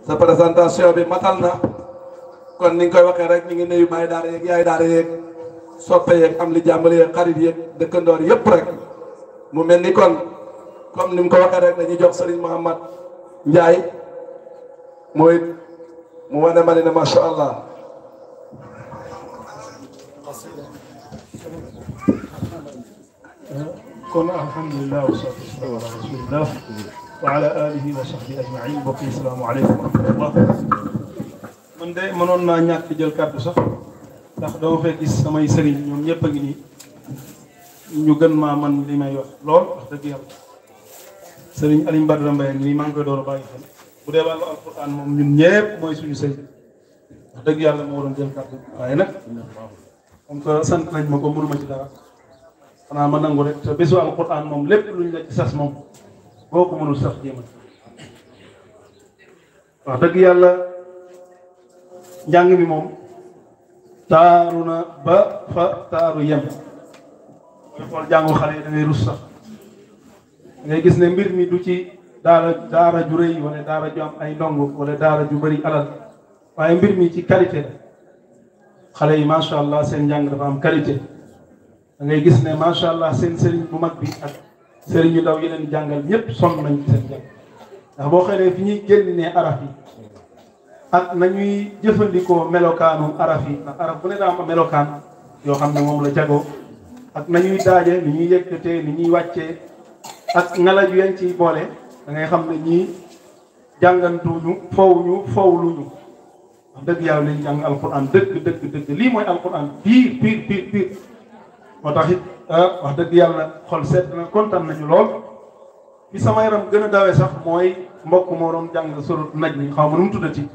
sa présentation bi matal na kon ni nga koy waxee rek ñu ngi nuyu baay daara yeeg yaay daara yeeg soppe yeeg am li jàmbale yeeg xarit yeeg dëkkandoor yëpp rek mu mel ni kon comme ni mu ko waxee rek dañuy jox Serigne Mouhamad Ndiaye mooy mu wane ma ne macha allah. kon alhamdulilah wasalaatu wasalaamu ala rasulillah wa ala alihi wa sahbihi ajmain mbokk yi salaamaaleykum wa rahmatullah. man de mënoon naa ñàkk di jël kàddu sax ndax dama fee gis samay sëriñ ñoom ñëpp a ngi nii ñu gën maa man li may wax lool wax dëgg yàlla sëriñ Alioune Badara Mbaye nii maa ngi koy door a bàyyi xel bu dee wàllu alquran moom ñun ñëpp mooy suñu sëriñ wax dëgg yàlla moo waroon jël kàddu waaye nag comme que sant nañ ma ko mënuma ci dara xanaa ma nangu rek te bésu alquran moom lépp luñ la ci sas moom boo ko mënul sax jéemal wax dëgg yàlla njàng mi moom taaru na ba fa taaru yem mooy xool jàngu xale yi da ngay rus sax ngay gis ne mbir mi du ci daara ju rëy wala daara ju am ay ndongo wala daara ju bëri alal waaye mbir mi ci qualité la xale yi macha allah seen njàng dafa am qualité da ngay gis ne macha allah seen sëriñ bu mag bi ak sëriñ yu ndaw yi leen jàngal ñëpp sonn nañ ci seen jàng ndax boo xoolee fi ñuy génnee araf yi ak nañuy jëfandikoo melokaanu araf yi ndax araf bu ne daa am melokaan yoo xam ne moom la jagoo ak nañuy daaje ni ñuy yëkkatee ni ñuy wàccee ak ngalaj yeen ciy boole da ngay xam ne ñii jàngantuñu fowluñu wax dëgg yàlla lañ jàng alquran dëgg lii mooy alquran piir moo tax it wax dëgg yàlla xol seet na kontaan nañu lool fi sama yaram gën a dawee sax mooy mbokk moo doon jàng surat naj mi xaw ma nu mu tuddati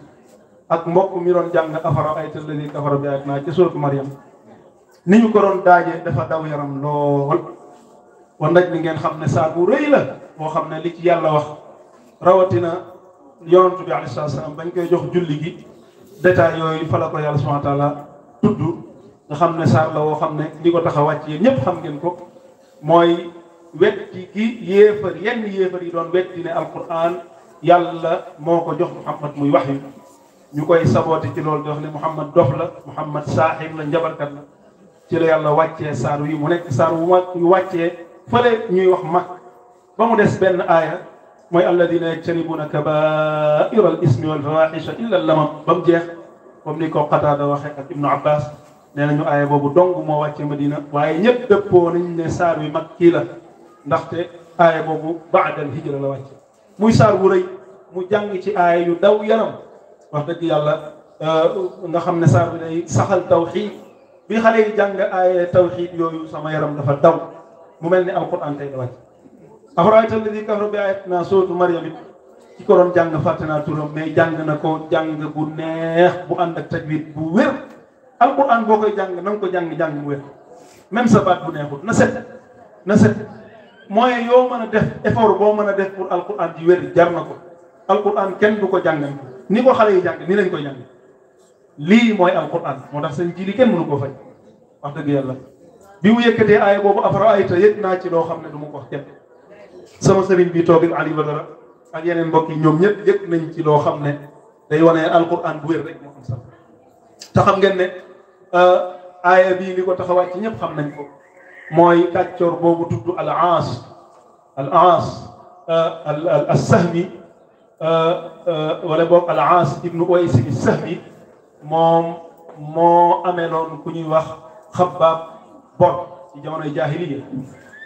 ak mbokk mi doon jàng afara ayta alladi kafara bi ayatina ci suratu Maryam ni ñu ko doon daajee dafa daw yaram lool wa naj mi ngeen xam ne saar bu rëy la boo xam ne li ci yàlla wax rawatina yonent bi alayhi salaam bañ koy jox julli gi détail yooyu fa la ko yàlla subhanahu wa taala tudd nga xam ne saar la woo xam ne li ko tax a wàcc yéen ñëpp xam ngeen ko mooy wetti gi yenn yéefar yi doon wetti ne alquran yàlla moo ko jox Muhammad muy wax yu ñu koy saboote ci loolu di wax ne Muhammad dof la Muhammad saaxir la njabarkat la ci la yàlla wàccee saar yi mu nekk saar wu wàccee fële ñuy wax mag ba mu des benn aaya mooy alladina yajtanibuna kabaira al ismi wal fawaxisha illa lamam ba mu jeex comme ni ko Qataada waxee ak Ibnu Abbas nee nañu aaya boobu dong moo wàcce Madina waaye ñëpp dëppoo nañ ne saar wi mag kii la ndaxte aaya boobu baadal hijra la wàcce muy saar wu rëy mu jàng ci aaya yu daw yaram wax dëgg yàlla nga xam ne saar bi day saxal tawxiid bi xale yi jàng aaya tawxiid yooyu sama yaram dafa daw mu mel ni alquran tey la wàcc afara'ayta alladi kafara bi ayatina suratu Maryam it ci ko doon jàng fàtte naa turam mais jàng na ko jàng bu neex bu ànd ak tajwid bu wér alquran boo koy jàng na nga ko jàng mu wér même sa baat bu neexul na set mooy yoo mën a def effort boo mën a def pour alquran ji wér jar na ko alquran kenn du ko jàngal ni ko xale yi jàng ni lañ koy jàng lii mooy alquran moo tax seen ji li kenn mënu ko fay wax dëgg yàlla bi mu yëkkatee aaya boobu afara ayta yëg naa ci loo xam ne du ma ko wax kenn sama sëriñ bi toog Ali Badara ak yeneen mbokk yi ñoom ñëpp yëg nañ ci loo xam ne day wane alquran bu wér rek moo am sax te xam ngeen ne aaya bii li ko tax a wàcc ñëpp xam nañ ko mooy kàccoor boobu tudd al-Aas as-Sahmi wala boog al-Aas ibnu Uways as-Sahmi moom moo ameeloon ku ñuy wax Xabbaab bor ci jamonoy jaahiliya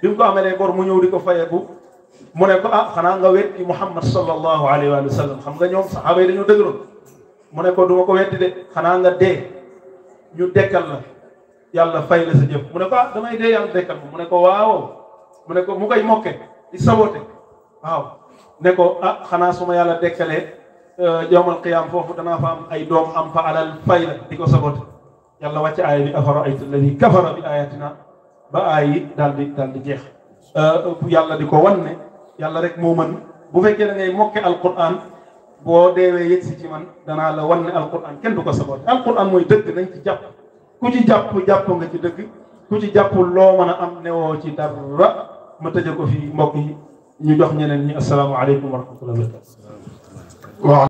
bi mu ko amelee bor mu ñëw di ko fayeeku mu ne ko xanaa nga weddi Muhammad sallallahu alayhi wa sallam xam nga ñoom saxaaba yi dañoo dëgëroon mu ne ko du ma ko weddi de xanaa nga dee ñu dekkal la yàlla fay la sa jëf mu ne ko damay dee yàlla dekkal ma mu ne ko waaw mu ne ko mu koy mokke di sabote waaw ne ko xanaa su ma yàlla dekkalee yawmal qiyaam foofu danaa fa am ay doom am fa alal fay la di ko sabote yàlla wàcc aaya bi afara'ayta alladi kafara bi ayatina ba aay yi daal di jeex yàlla di ko wan ne yàlla rek moo mën bu fekkee da ngay mokke alquran boo deewee yëg si ci man danaa la wan ne alquran kenn du ko sabote alquran mooy dëgg nañ ci jàpp ku ci jàpp nga ci dëgg ku ci jàppul loo mën a am newoo ci dara ma tëje ko fii mbokk yi ñu jox ñeneen ñi asalaamaaleykum wa rahmatullahi wa barakatuh